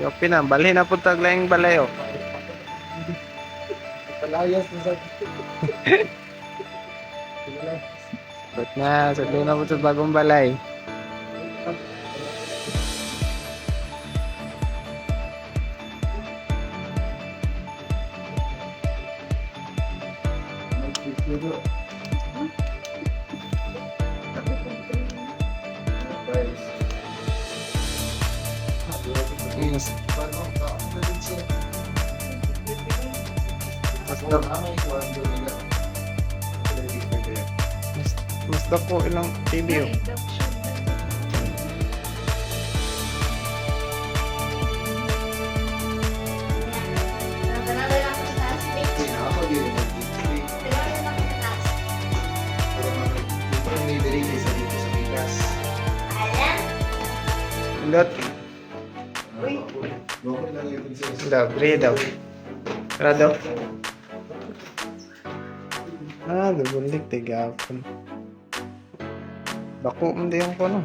Yopi na, balhin na po taglaing balay oh. Palayas na sa. Ba't na, sa na po sa bagong balay. Mas, mas, mas dako ilang TV oh. Tanawa lang ako sa taas, bitch. Tanawa lang ako sa taas. Alam? Indot. Daw, bre daw. Tara daw. Ah, dubulik tigapon. Dako man di yung kono.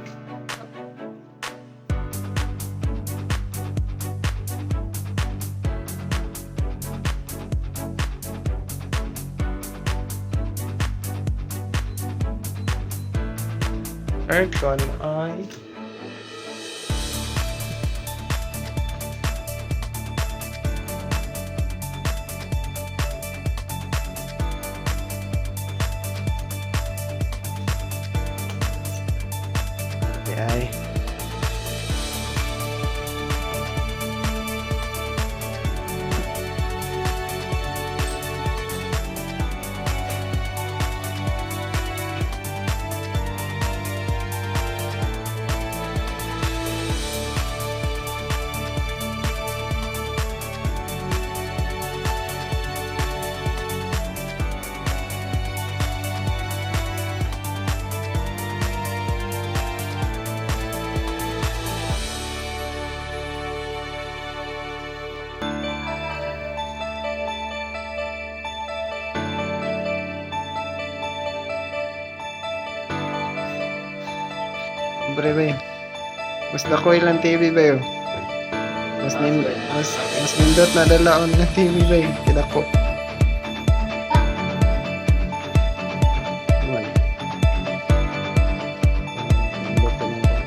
Aircon ay. Di ay. Bre ba yun? Mas dako ilang TV ba yun? Mas nindot na dalaon ng TV ba yun? Kidako. Man. Nindot na lang ba?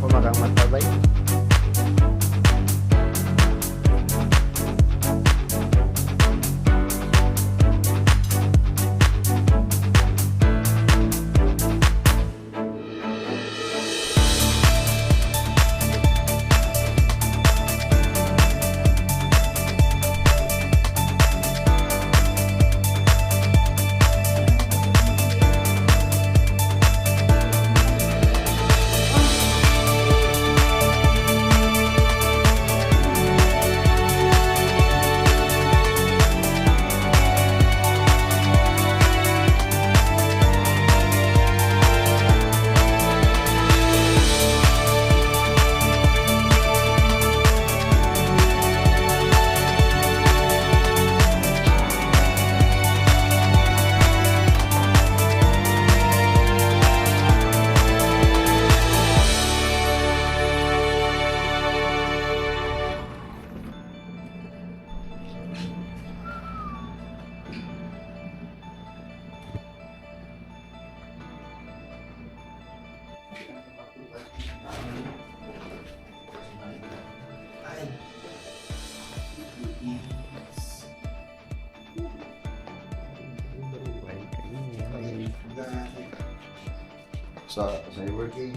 Kumagang matabay. Sa working.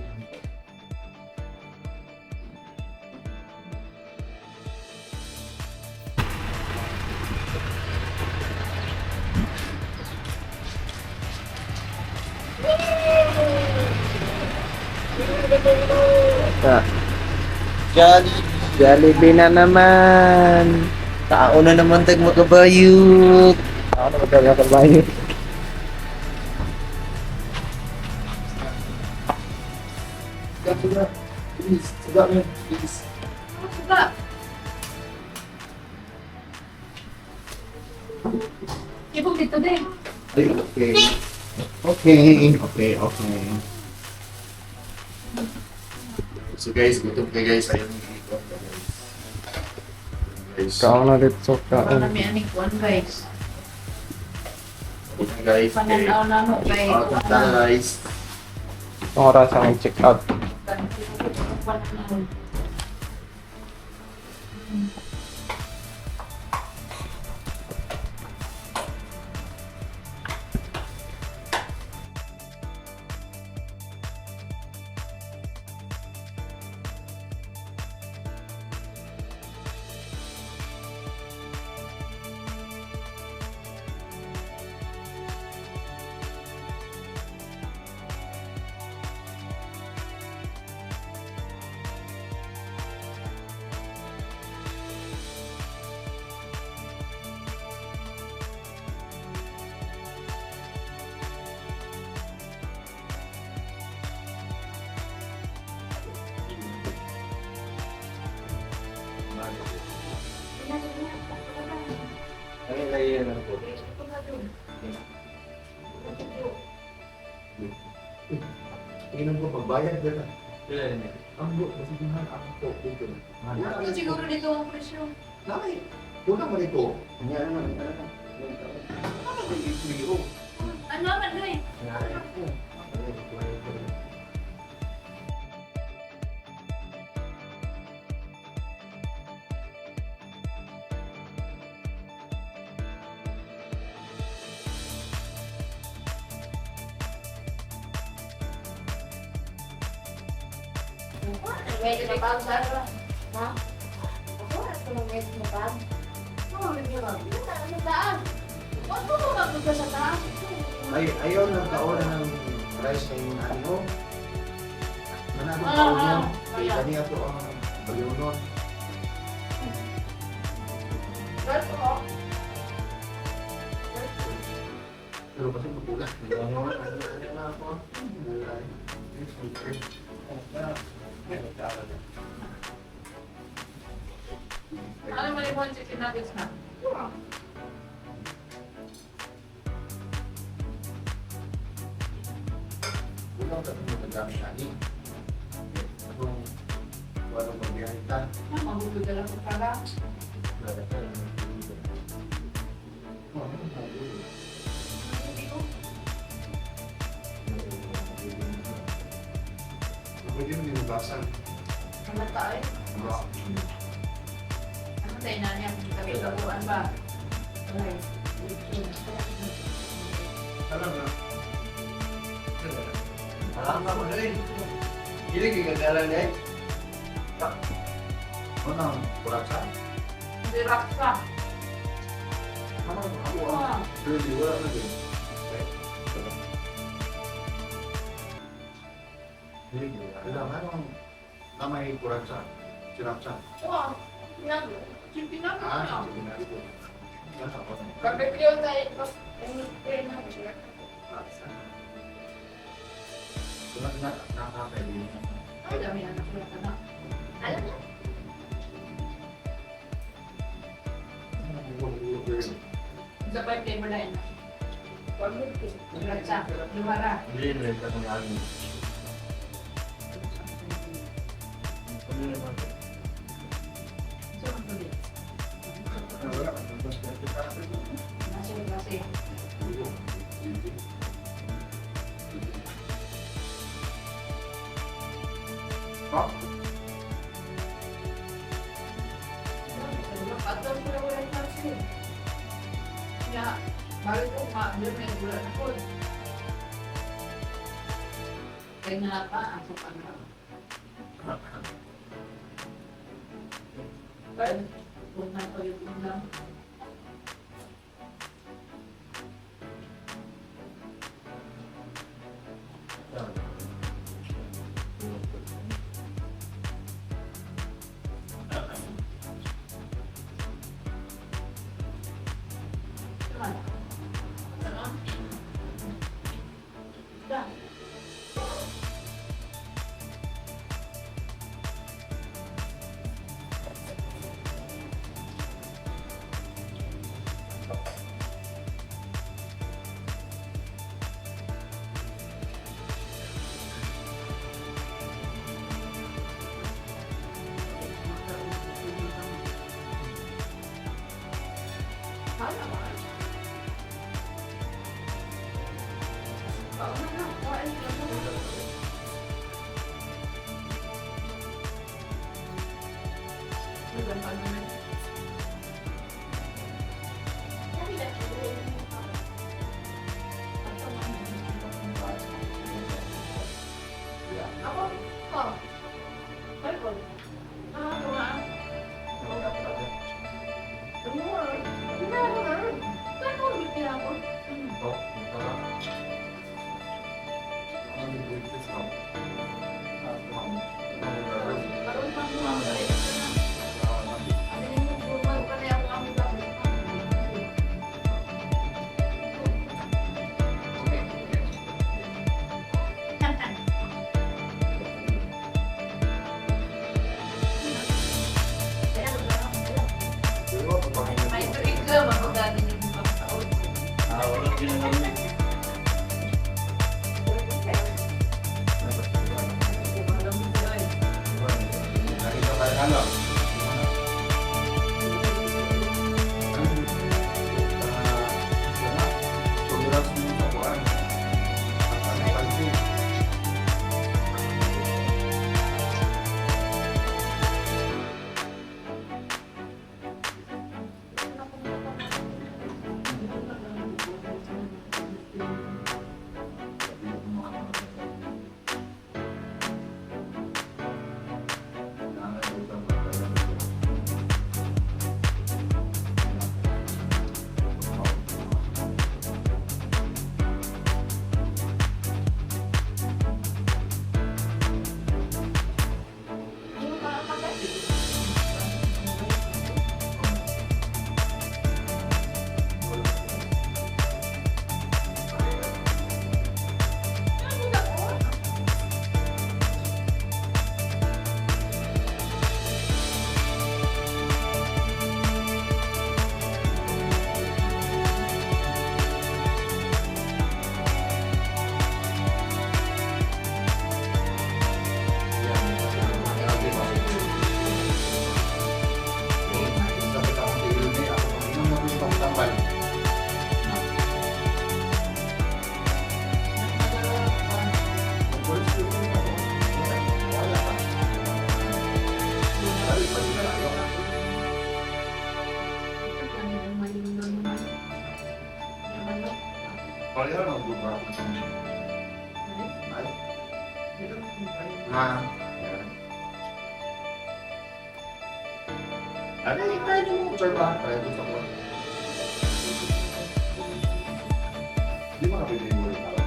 Ah, Jolly. Jollibee na naman. Tao na naman tag makabayot. Ako na magkakabayo. Suga. Please, suga man. Please. Suga. Ibog dito din. Ay, okay. Okay. So guys, gutom kayo guys. Ayun, gutom ka guys. Guys, Kaon na dito, kaon. Para may aning kuan guys. gutom guys. Okay. Pananaw na mo kay Out of the guys. Itong oras ang check out. Ay, lagi yan ako. Tingnan ko, pagbayad ka na. Ang buo, kasi yung ang po, dito. Ano siguro dito ang presyo? Nay, wala man ito. Ano ba yung trio? Ano man guys? Medyo mabag sa ano? Ha? Ako, ano medyo mabag? Oh, medyo mabag. Ano saan? Huwag mo mabag sa taas. Ay, ayaw ng taon ng rice na yung ano. Manabang taon yun. Kaya. Kani ato ang baliw nun. Pero kasi magulat. Ano mo yung chicken nuggets na? Kulang ka itong magagamit ani. Kung walang magbiyahe ka, Ah, magulo ka lang para. wala ka. Oh, ano magulo? Pwede mo ninugasan. Ano tayo? Ano tayo na niya? Kita kabuuan ba? Ay. Alam na. Alam ka mo na rin. Dili gigagalan eh. Ano ang kuraksa? Hindi raksa. Ano ang ako? Ah. Really, wala na din. Dili gigagalan. Ano ang namay kuraksa? Siraksa. Wow. Chicken nuggets Ah, na. sige na. Nasa ako na. Barbecue tayo. Wala na nakakaibigan. Ay, dami anak ko na. Alam niya? Sa pa flavor na yun. Raksa. Luwara. Dili na rin ka kung ano. Ano naman? So, ang tuloy. Wala ka. Nasa yung klase. Ah, Pagkaw ko na wala yung klase. Kaya, bakit ko ma, doon may gulat ako. Kaya nga pa, ako pa na. Kung na pa yung ulam. Ano? Da. Ako? Oh. Ay, ko. Nakakatawa. May tuig ka, mapagani yung pagkaon. Ah, wala ginagamit. Nakita tayo alam. Sobrang sa kuan. Ang pansin. Pareho ng guba. Ay. Ha? Ano yung tayo mo? Sir ba? Tayo doon sa kuwan. Di ba kapit yung word pala?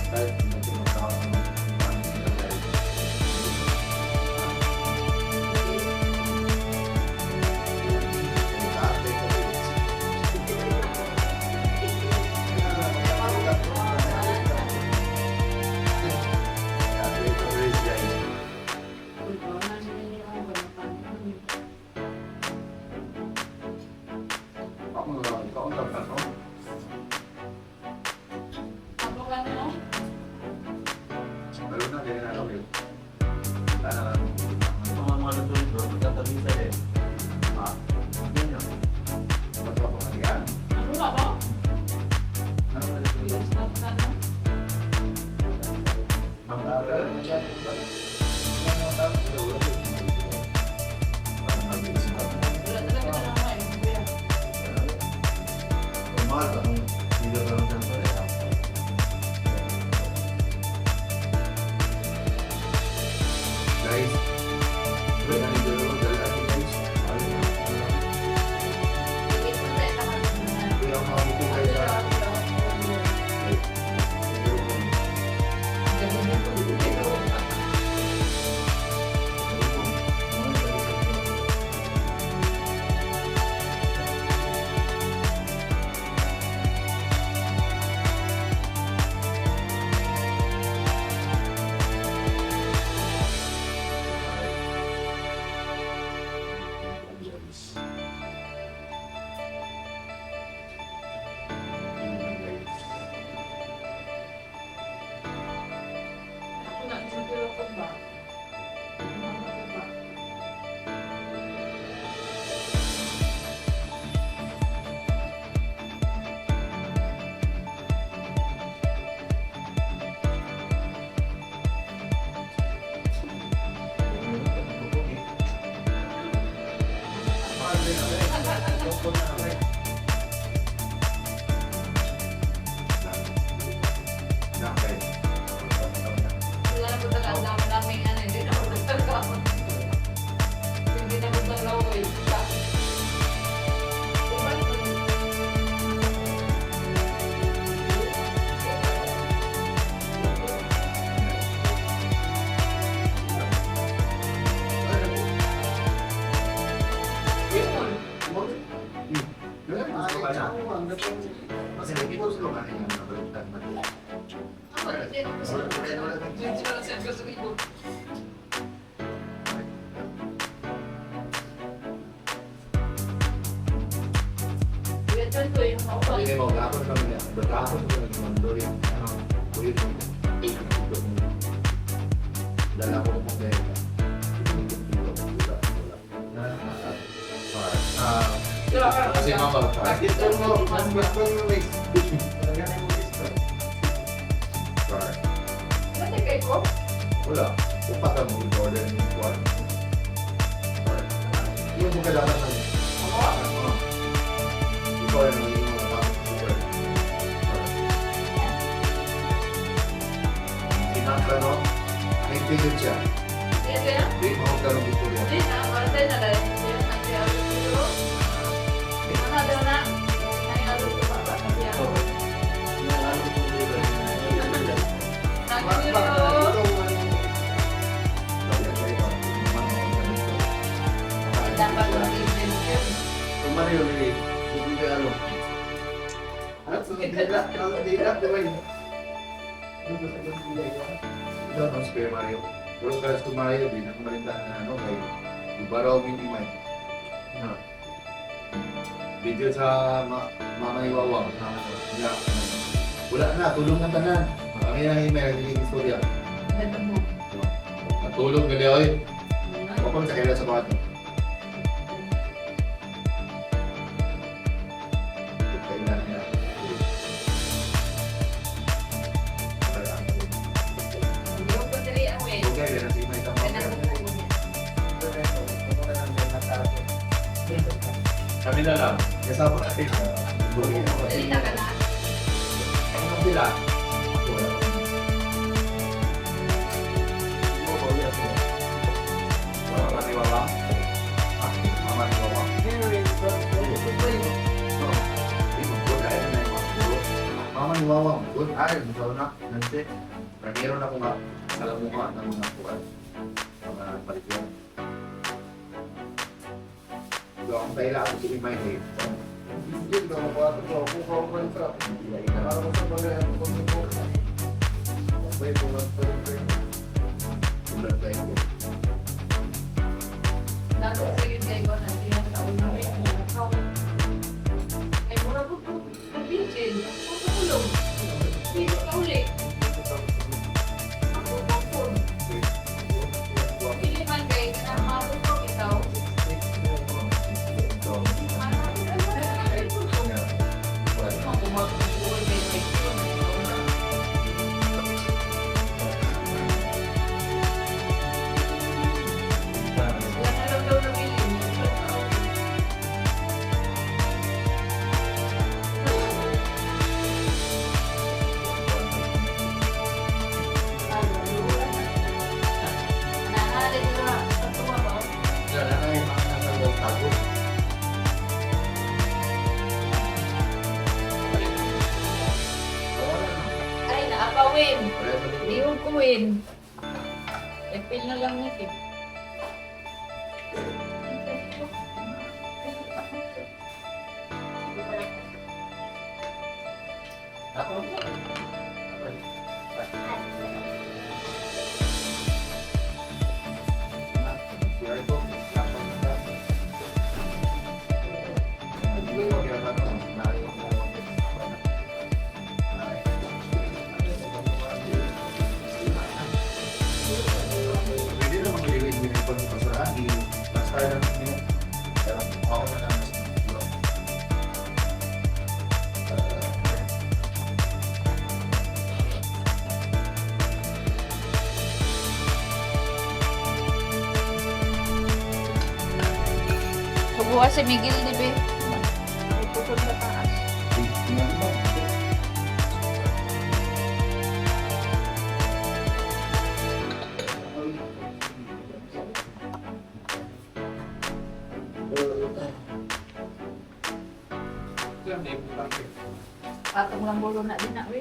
Kahit hindi magkakaroon ng Ako na lang, ikaw ang dapat, no? Lalo na, ganyan na lang, eh. Wala na lang. Mga mga lutuin bro, magkatabi sa eh. Ah, Ganyan. Nakay. Wala na po talaga ang dami-daming ano, hindi na po nagtagawa. Hindi na po naglawo eh. Ako, hindi na po sila. Hindi mo, gapon kami niya. Gapon ko ng Mandoy. Ano? Kuya mo. Dala ko kung kaya. Kasi mama, Gusto mo, mas gusto mo mix. Talaga na yung gusto. Wala. Upat ang order ni Juan. Yung mga dapat ng Ako? Ikaw ay naman yung mga tao. Sinatra, no? May period siya. Hindi mo ako ganun Victoria. Mario, hindi ka ano. Ikaw, no, si Kuya Mario. Pero karas ko Mario, di na kumalintahan na ano, kay Ibaraw Minimay. Video sa Mama Iwawang. Na, ano, niya, wala na, tulong na tanan. Kami na email, hindi yung istorya. Natulog gali oy. Kapag sa kailan sa bato. Kailan niya. Okay, meron si May tama. Kami na lang. Kasama natin. Ano sila? Wala. Mama ni Wawa. Ah, Mama ni Wawa. No. Di mo good. Ay, na yung mga guro. Mama ni Wawa. Good. Ay, ikaw na. Nanti. Meron ako nga. Alam mo nga ng mga kuwan. Mga paligyan. So, ang kaila ako si Imay eh. Hindi na ako ato ko. Kung ako man sa para ko sa bagay ang pagkuko. Okay, kung magpapalipay. Ulan tayo ko. Wala na yung mga nasa tago. Ay, naapawin. Wala sa likod. Lihog ko win. Epil na lang nito. Eh. Ako? Pwede naman maglilig din yung pagpasaraan. Basta lang yun. Pero ako na lang mas mag-vlog. Bukas si Miguel, di ba? May putol sa taas. Patong lang bulo na din na, we.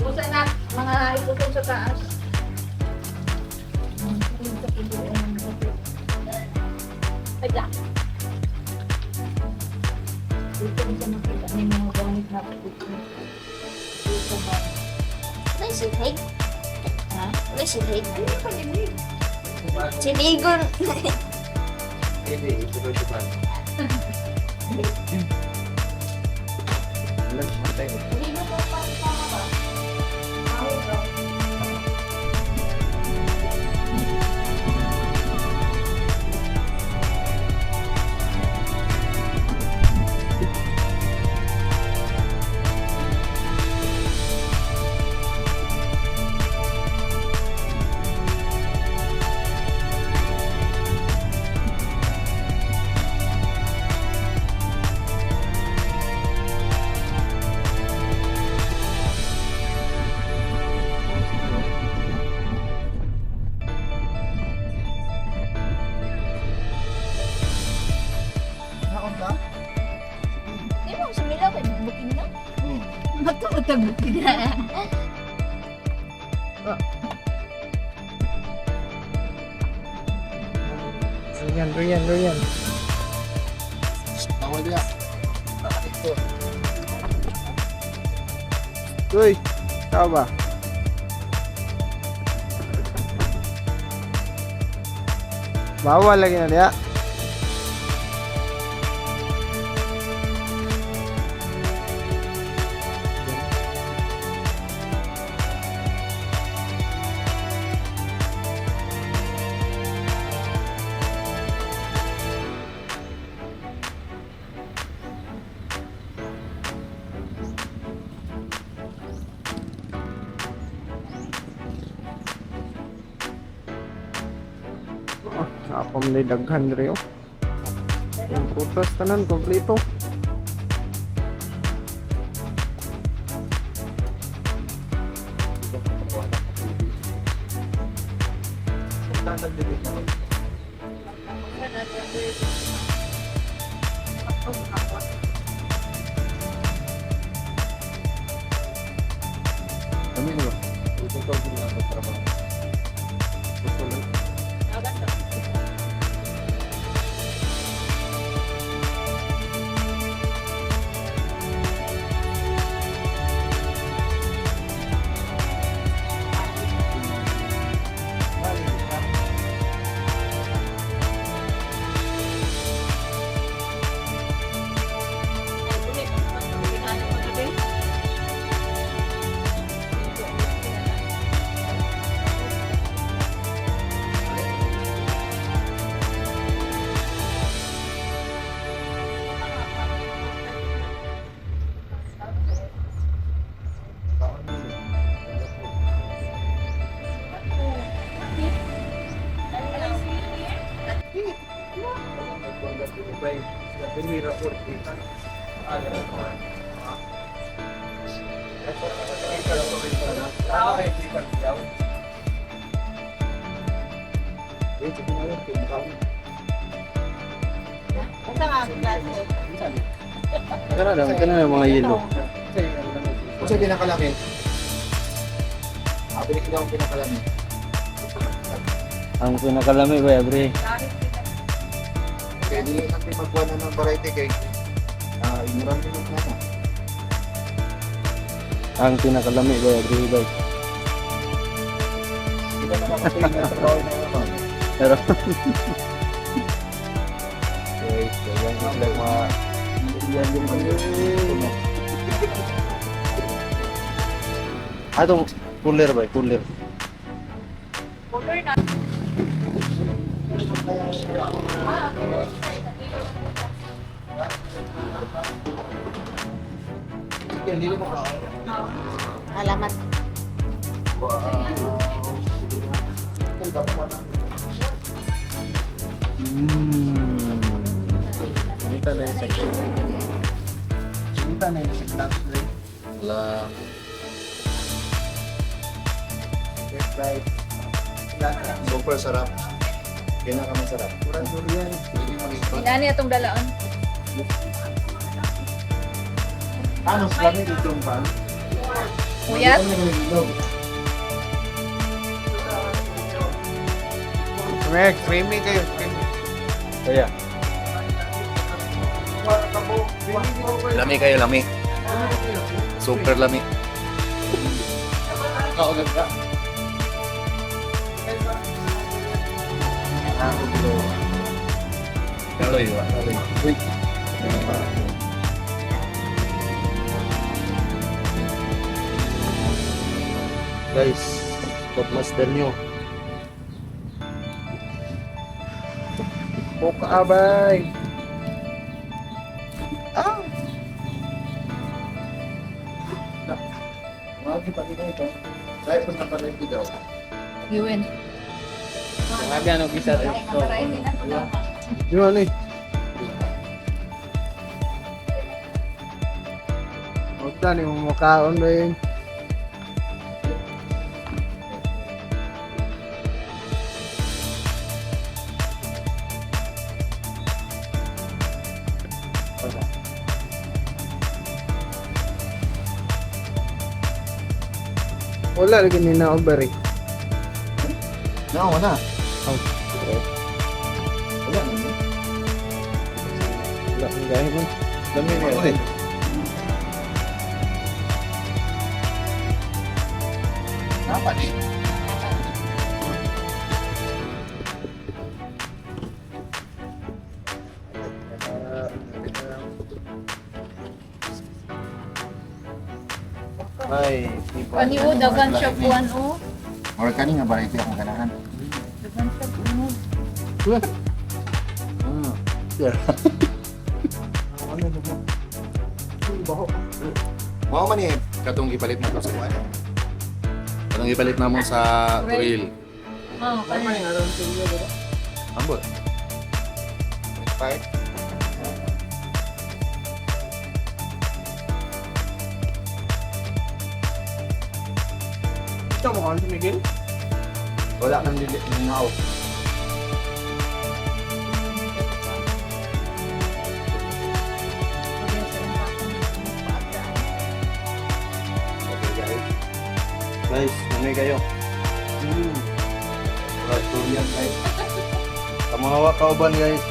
Busa na, mga iputol sa taas. Ay, da. Dito ko sa makita ni mga gamit na putol. Dito ba? May silhig. Ha? May silhig. Ano yung pag-ibig? Siligon. Hindi, ito ba siya ba? Alam, matay mo. Hindi mo po pa ba? Mahal ba? Naon ka? Di mo sumilaw kay bukin na. Hmm. Matutag bukin na. Durian, durian, durian. Bawal niya. Uy, tao ba? Bawal lagi na niya. Ah, Apam na daghan diri oh. Yung prutas tanan kompleto. Kami ba? Itong tawag din ang trabaho. Gusto lang. Ito nga, klase. Kana lang, kana mga yelo. Kung sa pinakalaki? Ah, pinakita akong pinakalaki. Ang pinakalami ba, bre? Kaya di natin magkuha na ng variety kay ignorante lang na ako. Ang pinakalami ba, bre, ba? Hindi ka naman kasi yung trabaho na naman. Pero guys, yan sila mga Yan yung mga Atong cooler ba, cooler. Color na. Alamat. Wow. Kita na yung sa class rin. Wala. Yes, right. Lasa. Super sarap. Pinakamasarap. Kurang durian. Hindi mo rin. Inani atong dalaon. Ano, slami dito pa? Puyat. May creamy kayo. Creamy. Kaya. Lami kayo, lami. Super lami. Kaugag ka. Tuloy ba? Wait. Guys, pagmasdan nyo. Buka abay. Mga pag ito. Kahit pa napalengke daw. Giwin. Sabi ano gisa Ay, kamarain din ako daw. Yung ano eh. Huwag na, yung mukhaon na yun. Wala lagi ni na over eh. No, wala. Oh. Wala na. Wala akong gaya mo. Lami na yun. Dapat eh. Ay, iba. Ani o, dagan siya buwan o. Or kani nga variety akong ganahan. Dagan siya buwan o. Ah. Yeah. Mao man eh katong gipalit na to sa kuan. Katong gipalit na mo sa Turil. Oh, kani. Ambot. Five. Ito mo si Miguel? Wala nang dili nao. Guys, nanay kayo. Wala durian guys. Tamawa kauban guys.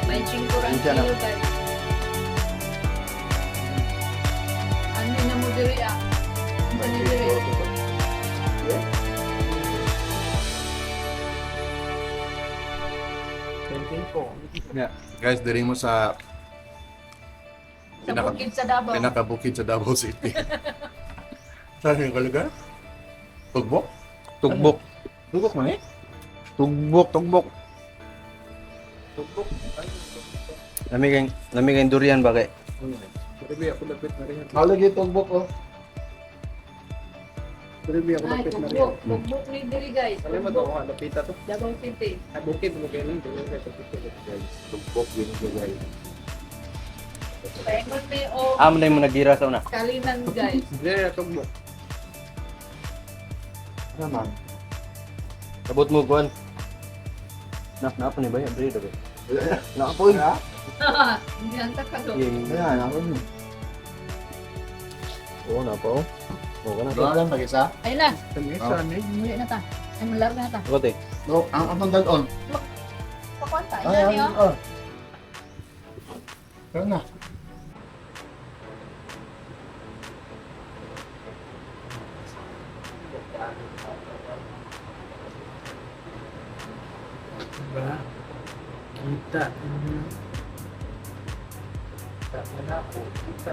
May chingkuran Hindi na. kilo guys. Ano na mo diri ah? Ano diri? Guys, diri mo sa Sa bukid sa Davao. pinakabukid sa Davao City. Saan yung kalugar? Tugbok? Tugbok. Tugbok man eh? Tugbok, tugbok. Lami kayong durian ba kay? Diribi ako lapit na rin. Halagi tugbok oh. Diribi ako Ay, lapit na rin. tugbok. Tugbok ni diri guys. Alam mo to, Tugbok. oh, lapita to. Davao City. Ay, bukid mo kayo lang. Bukid bukid. Guys, tugbok yun yung guys. Paingon ni o Amo na yung nagira sa una. Kalinan guys. Hindi na tugbok. Naman. Sabot mo kuan. Na na pa ni ba ya bre dabe. Naapoy. Hindi anta ka do. Ayan, ako yun. Oo na pa oh. Oo ka na. Wala lang pag-isa. Ayun na. Sa eh. Muli na ta. Ay, malaro na ta. Kote. No, ang atong dalon. Pakwanta. Ay, Ayan ay, oh. oh. Tara na. Diba? Kita. Kita na ako. Kita.